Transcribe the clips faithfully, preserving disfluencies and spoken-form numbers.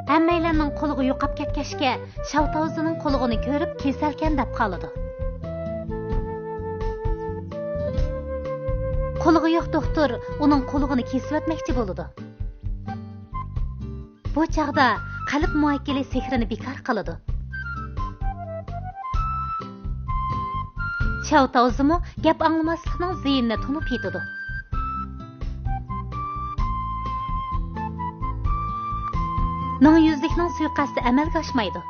ھەممەيلەننىڭ قۇلىقى يوقاپ كەتكەچكە، شاۋتاۋزىنىڭ قۇلىقىنى كۆرۈپ كېسەلكەن دەپ قالىدۇ. قۇلىقى يوق دوختۇر ئۇنىڭ قۇلىقىنى كېسىۋەتمەكچى بولىدۇ. بۇ چاغدا قەلب مۇۋەككىلى سېھرىنى بىكار قىلىدۇ. شاۋتاۋزىمۇ گەپ ئاڭلىماسلىقنىڭ زىيىنىنى تونۇپ يېتىدۇ. مىڭ يۈزلۈكنىڭ سۇيىقەستى ئەمەلگە ئاشمايدۇ.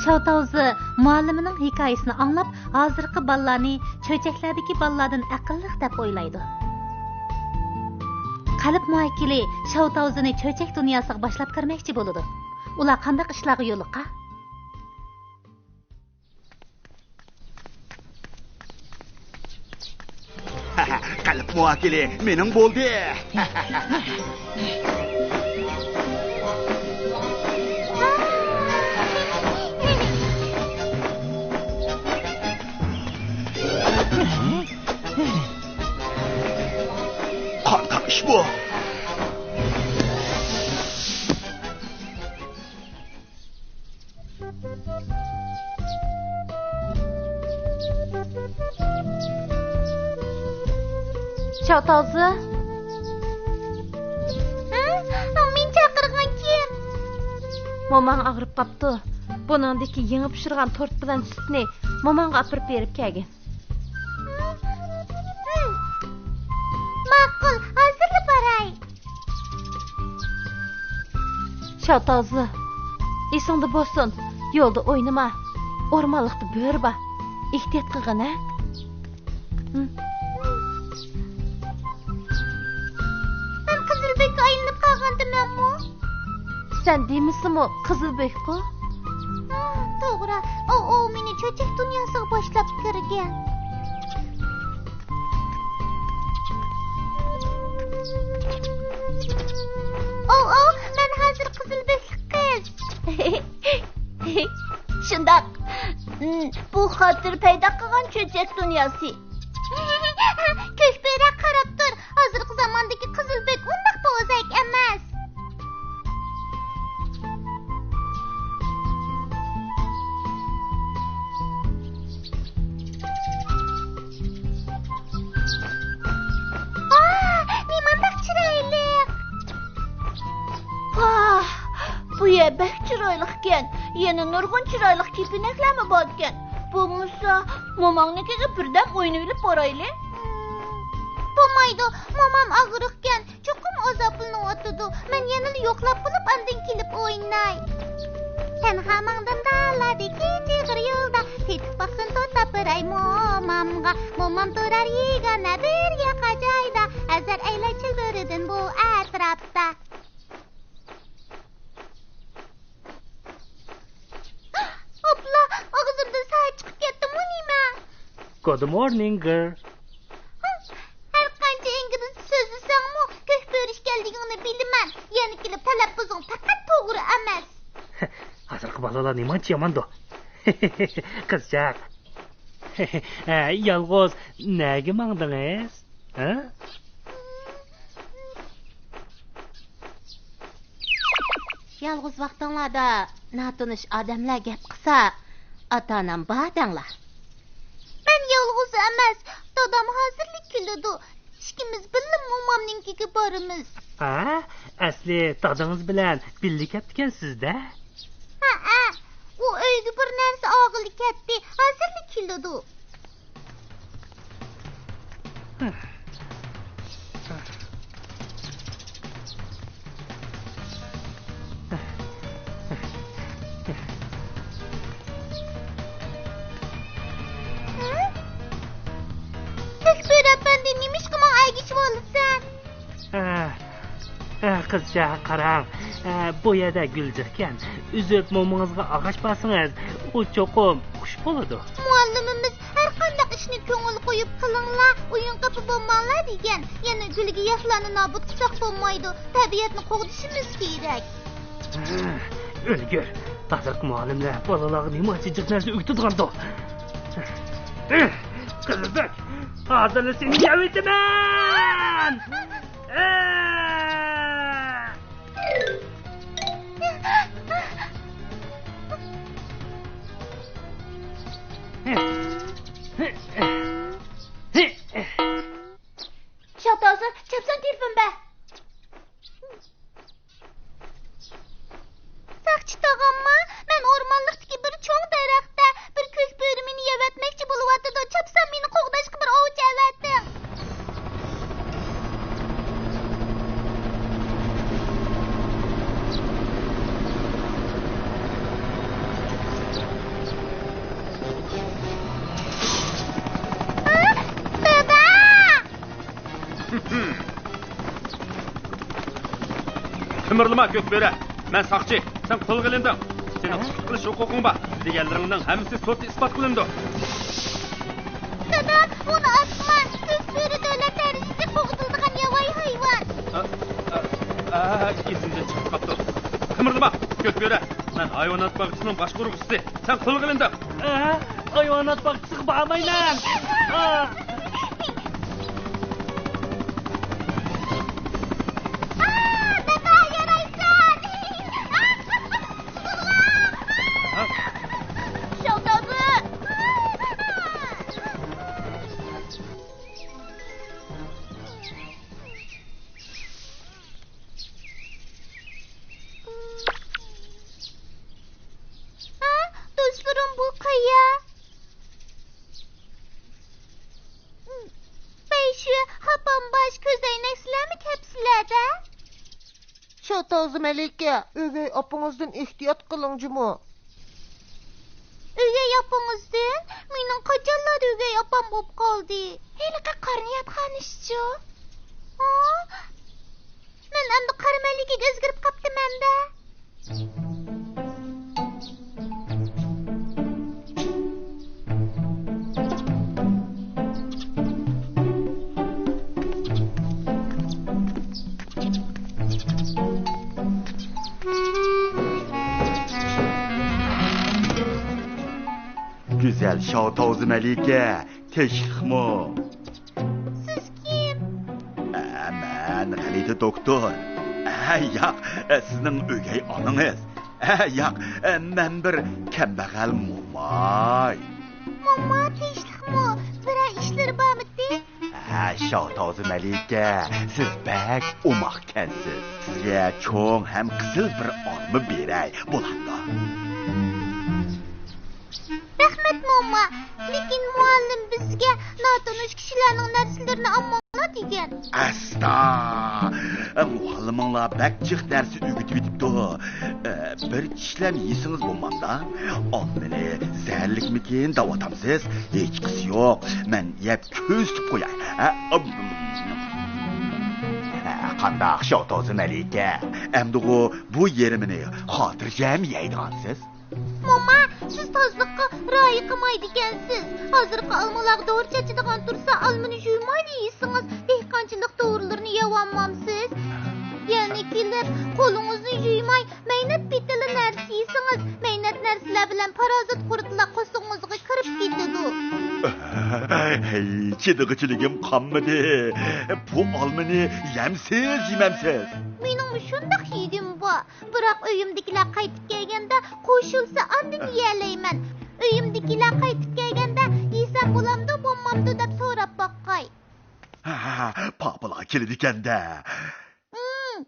شاۋتاۋزى مۇئەللىمىنىڭ ھېكايىسىنى ئاڭلاپ، ھازىرقى بالىلارنى چۆچەكلەردىكى بالىلاردىن ئەقىللىق دەپ ئويلايدۇ. قەلب مۇۋەككىلى شاۋتاۋزىنى چۆچەك دۇنياسىغا باشلاپ كىرمەكچى بولىدۇ. ئۇلار قانداق ئىشلارغا يولۇققان؟ قەلب مۇۋەككىلى مېنىڭ بولدى. قانداق ئىش بۇ؟ شاۋتاۋزى. ھە؟ مېنى چاقىرغان كىم؟ موماڭ ئاغرىپ قاپتۇ. بۇنىڭدىكى يېڭى پىشۇرغان تورت بىلەن سۈتنى موماڭغا ئاپىرىپ بېرىپ كەلگىن. ماقۇل، ھازىرلا باراي. شاۋتاۋزى، ئېسىڭدە بولسۇن، يولدا ئوينىما. ئورمانلىقتا بۆرە بار. ئېھتىيات قىلغىن، ھە؟ مەن قىزىل بۆككە ئايلىنىپ قالغانتىمەنمۇ؟ سەن دېمىسىمۇ قىزىل بۆكقۇ. توغرا، ئاۋ، ئاۋ، مېنى چۆچەك دۇنياسىغا باشلاپ كىرگەن. ئاۋ، ئاۋ، مەن ھازىر قىزىل بۆكلۈك قىز. شۇنداق. بۇ خاتىرە پەيدا قىلغان چۆچەك دۇنياسى. كۆكبۆرە، قاراپ تۇر، ھازىرقى زاماندىكى قىزىل بۆك ئۇنداق بوزەك ئەمەس. ئا، نېمانداق چىرايلىق! ۋاھ، بۇ يەر بەك چىرايلىقكەن. يەنە نۇرغۇن چىرايلىق كېپىنەكلەرمۇ باركەن. بولمىسا، موماڭنىڭكىگە بىردەم ئوينىۋېلىپ بارايلى. بولمايدۇ، مومام ئاغرىقكەن. چوقۇم ئازابلىنىۋاتىدۇ. مەن يەنىلا يوقلاپ بولۇپ، ئاندىن كېلىپ ئويناي. تەنھا ماڭدىم دالادىكى چىغىر يولدا، تېتىپ باقسۇن تورت ئاپىراي مومامغا. مومام تۇرار يېگانە بىر ياقا جايدا، ھەزەر ئەيلە چىلبۆرىدىن بۇ ئەتراپتا. ئاپلا، ئاغزىمدىن سايە چىقىپ كەتتىمۇ نېمە؟ Good morning, girl. ھەر قانچە ئىنگلىزچە سۆزلىسەڭمۇ، كۆكبۆرە ئىكەنلىكىڭنى بىلىمەن. يەنە كېلىپ تەلەپپۇزۇڭ پەقەت توغرا ئەمەس. ھازىرقى بالىلار نېمانچە ياماندۇ؟ قىزچاق. ھە، يالغۇز نەگە ماڭدىڭىز؟ ھە؟ يالغۇز ۋاقتىڭلاردا ناتونۇش ئادەملەر گەپ قىلسا، ئاتا-ئانام بار دەڭلار. مەن يالغۇز ئەمەس، دادام ھازىرلا كېلىدۇ. ئىككىمىز بىللە مومامنىڭكىگە بارىمىز. ھە؟ ئەسلى دادىڭىز بىلەن بىللە كەپتىكەنسىز-دە؟ ھەئە، ئۇ ئۆيگە بىر نەرسە ئالغىلى كەتتى، ھازىرلا كېلىدۇ. كۆكبۆرە ئەپەندى، نېمىشقا ماڭا ئەگىشىۋالىسەن؟ ئە، ئە، قىزچاق، قاراڭ. ئە، بۇ يەردە گۈل جىقكەن. ئۈزۈپ مومىڭىزغا ئاغاچ بەرسىڭىز، ئۇ چوقۇم خۇش بولىدۇ. مۇئەللىمىمىز، ھەر قانداق ئىشنى كۆڭۈل قويۇپ قىلىڭلار، ئويۇن قاپا بولماڭلار دېگەن. يەنە گۈل-گىياھلارنى نابۇت قىلساق بولمايدۇ. تەبىئەتنى قوغدىشىمىز كېرەك. ئۈلگۈر، ھازىرقى مۇئەللىملەر بالىلارغا نېمانچە جىق نەرسە ئۆگىتىدىغاندۇ؟ قىزىق، ھازىرلا سېنى يەۋېتىمەن! شاتازى، چاپسان تېلېفون بەر. ساقچى تاغامما، مەن ئورمانلىقتىكى بىر چوڭ دەرەختە بىر كۆك بۆرە مېنى يەۋەتمەكچى بولۇۋاتىدۇ، چاپسان مېنى قوغداشقا بىر ئوۋچى ئەۋەتىڭ. دادا! قىمىرلىما، كۆك بۆرە. مەن ساقچى، سەن قولغا ئېلىندىڭ. سېنىڭ تۇتقۇن قىلىش ھوقۇقۇڭ بار. دېگەنلىرىڭنىڭ ھەممىسى سوتتا ئىسپات قىلىنىدۇ. دادا، ئۇنى ئاتما. كۆك بۆرە دۆلەت دەرىجىسىدە قوغدىلىدىغان ياۋايى ھايۋان. ئا، ئا، ئا، ئېسىمدىن چىقىپ قاپتۇ. قىمىرلىما، كۆك بۆرە. مەن ھايۋانات باغچىسىنىڭ باشقۇرغۇچىسى. سەن قولغا ئېلىندىڭ. ئە، ھايۋانات باغچىسىغا بارمايمەن. ئا! ئا، دادا، يارايسەن! ئا! شالتازى! ھە، دوستلىرىم، بۇ قايا؟ بەيشۈ، خاپام باش، كۆزەينەك سىلەرمۇ كەپسىلەر-دە؟ شاتازى مەلىكە، ئۆگەي ئاپىڭىزدىن ئېھتىيات قىلىڭ جۇمۇ. ئۆگەي ئاپىڭىزدىن؟ مېنىڭ قاچانلاردا ئۆگەي ئاپام بولۇپ قالدى؟ ھېلىقى قارنى ياتقان ئىشچۇ؟ ھا؟ مەن ئەمدى قارا مەلىكىگە ئۆزگىرىپ قاپتىمەن-دە. گۈزەل شاۋتاۋزى مەلىكە، تىنچلىقمۇ؟ سىز كىم؟ ئە، مەن غەلىتە دوكتور. ئە، ياق، ئە، سىزنىڭ ئۆگەي ئانىڭىز. ئە، ياق، ئە، مەن بىر كەمبەغەل موماي. موما، تىنچلىقمۇ؟ بىرەر ئىشلىرى بارمىتى؟ ھە، شاۋتاۋزى مەلىكە، سىز بەك ئوماقكەنسىز. سىزگە چوڭ ھەم قىزىل بىر ئالما بېرەي، بولامدۇ؟ رەھمەت، موما. لېكىن مۇئەللىم بىزگە ناتونۇش كىشىلەرنىڭ نەرسىلىرىنى ئالماڭلار دېگەن. ئەستا! مۇئەللىمىڭلار بەك جىق نەرسە ئۆگىتىۋېتىپتۇ. ئە، بىر چىشلەم يېسىڭىز بولمامدا؟ ئالمىنى زەھەرلىكمىكىن دەۋاتامسىز؟ ھېچقىسى يوق. مەن يەپ كۆرسىتىپ قوياي. ھە؟ ئام. ھە، قانداق شاۋتاۋزى مەلىكە؟ ئەمدىغۇ بۇ يېرىمىنى خاتىرجەم يەيدىغانسىز؟ موما، سىز تازىلىققا رىئايە قىلمايدىكەنسىز. ھازىرقى ئالمىلارغا دورا چاچىدىغان تۇرسا، ئالمىنى يۇيمايلا يېسىڭىز، دېھقانچىلىق دورىلىرىنى يەۋالمامسىز؟ يەنە كېلىپ، قولىڭىزنى يۇيماي، مەينەت پېتىلا نەرسە يېسىڭىز، مەينەت نەرسىلەر بىلەن پارازىت قۇرتلار قورسىقىڭىزغا كىرىپ كېتىدۇ. ھەي، چىدىغۇچىلىكىم قالمىدى. بۇ ئالمىنى يەمسىز يېمەمسىز؟ مېنىڭمۇ شۇنداق يېگۈم بار. بىراق ئۆيۈمدىكىلەر قايتىپ كەلگەندە قوشۇلسا ئاندىن يېيەلەيمەن. ئۆيۈمدىكىلەر قايتىپ كەلگەندە يېسەم بولامدۇ، بولمامدۇ دەپ سوراپ باققاي. ھە، پاپىلار كېلىدىكەندە. ئىم.